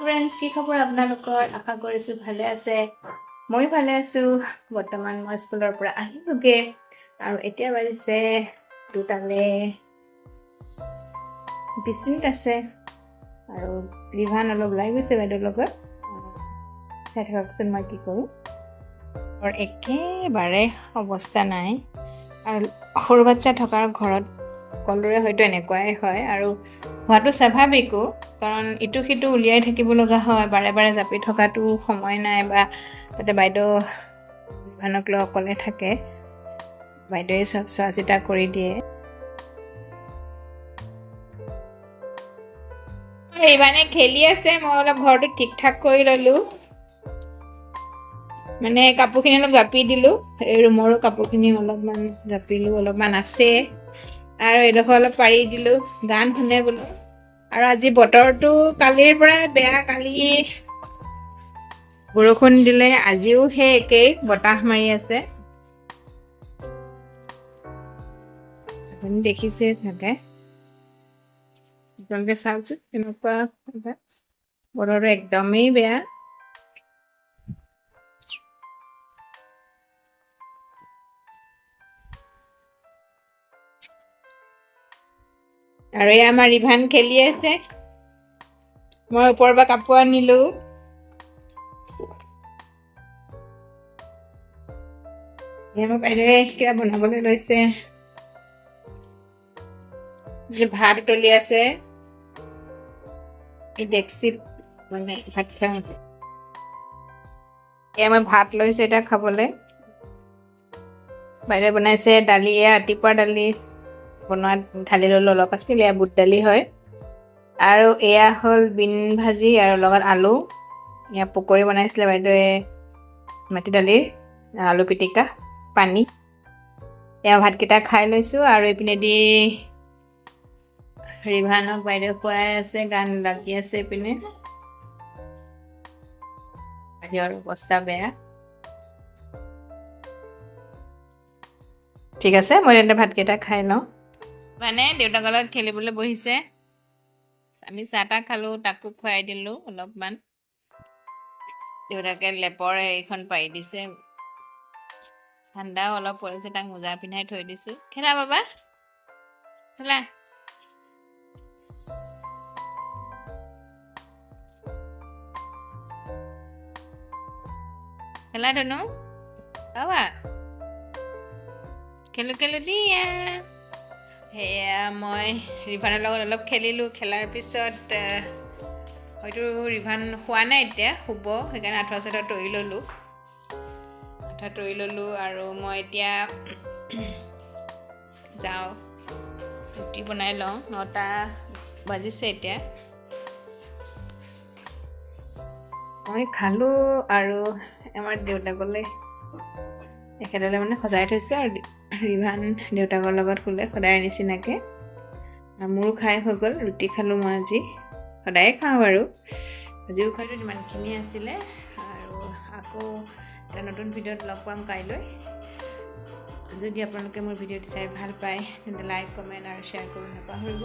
Friends, কি খবৰ আপোনালোকৰ? আশা কৰিছোঁ ভালে আছে। ময়ো ভালে আছোঁ। বৰ্তমান মই স্কুলৰ পৰা আহিলোগৈ আৰু এতিয়া বাজিছে 2টা 20 মিনিট আছে আৰু ৰিভান অলপ ওলাই গৈছে বাইদেউৰ লগত। চাই থাককচোন মই কি কৰোঁ। মোৰ একেবাৰে অৱস্থা নাই আৰু সৰু বাচ্ছা থকাৰ ঘৰত সকলোৰে হয়তো এনেকুৱাই হয় আৰু হোৱাটো স্বাভাৱিকো, কাৰণ ইটো সিটো উলিয়াই থাকিব লগা হয়, বাৰে বাৰে জাপি থকাটো সময় নাই বা তাতে বাইদেউ ৰিভানক লৈ অকলে থাকে, বাইদেৱে চব চোৱা চিতা কৰি দিয়ে। ৰিভানে খেলি আছে, মই অলপ ঘৰটো ঠিক ঠাক কৰি ল'লোঁ, মানে কাপোৰখিনি অলপ জাপি দিলোঁ। এই ৰুমৰো কাপোৰখিনি অলপমান জাপিলোঁ, অলপমান আছে আৰু এইডোখৰ অলপ পাৰি দিলোঁ, গান শুনে বোলো। আৰু আজি বতৰটো কালিৰ পৰাই বেয়া, কালি বৰষুণ দিলে, আজিও সেই একেই বতাহ মাৰি আছে, আপুনি দেখিছে চাগে। আপোনালোকে চাওকচোন কেনেকুৱা বতৰটো একদমেই বেয়া। আৰু এই আমাৰ ৰিভান খেলি আছে, মই ওপৰৰ পৰা কাপোৰ আনিলোঁ। আমাৰ বাইদেৱে কিবা বনাবলৈ লৈছে, ভাত উতলি আছে এই ডেক্সিত, মানে ভাত খাওঁ। এয়া মই ভাত লৈছোঁ এতিয়া খাবলৈ। বাইদেৱে বনাইছে দালি, এয়া ৰাতিপুৱা দালি বনোৱা ঢালি ল'লোঁ, অলপ আছিল, এয়া বুট দালি হয়। আৰু এয়া হ'ল বিন ভাজি আৰু লগত আলু। এয়া পকৰি বনাইছিলে বাইদেৱে মাটি দালিৰ, আলু পিটিকা, পানী। এয়া ভাতকেইটা খাই লৈছোঁ আৰু এইপিনেদি ৰিভানক বাইদেউ খুৱাই আছে, গান লাগি আছে এইপিনে। বাহিৰৰ অৱস্থা বেয়া। ঠিক আছে, মই তেন্তে ভাতকেইটা খাই লওঁ। মানে দেউতাকৰ লগত খেলিবলৈ বহিছে, আমি চাহ তাহ খালোঁ, তাকো খুৱাই দিলোঁ অলপমান। দেউতাকে লেপৰ হেৰিখন পাৰি দিছে, ঠাণ্ডাও অলপ পৰিছে, তাক মোজা পিন্ধাই থৈ দিছোঁ। খেলা বাবা, খেলা। খেলা ধুনু, বাবা খেলো খেলো দিয়া। সেয়া মই ৰিভানৰ লগত অলপ খেলিলোঁ, খেলাৰ পিছত হয়তো ৰিভান শোৱা নাই, এতিয়া শুব, সেইকাৰণে আঁঠুৱা চাঠুৱা তৰি ল'লোঁ, আঁঠুৱা তৰি ল'লোঁ আৰু মই এতিয়া যাওঁ ৰুটি বনাই লওঁ। 9টা বাজিছে এতিয়া। মই খালোঁ আৰু আমাৰ দেউতাকলৈ এখেতলৈ মানে সজাই থৈছোঁ আৰু ৰিভান দেউতাকৰ লগত শুলে সদায় নিচিনাকৈ। মোৰো খাই হৈ গ'ল, ৰুটি খালোঁ মই আজি, সদায়ে খাওঁ বাৰু, আজিও খালোঁ। ইমানখিনিয়ে আছিলে আৰু আকৌ এটা নতুন ভিডিঅ'ত লগ পাম কাইলৈ। যদি আপোনালোকে মোৰ ভিডিঅ'টো চাই ভাল পায় তেন্তে লাইক, কমেণ্ট আৰু শ্বেয়াৰ কৰিব নাপাহৰিব।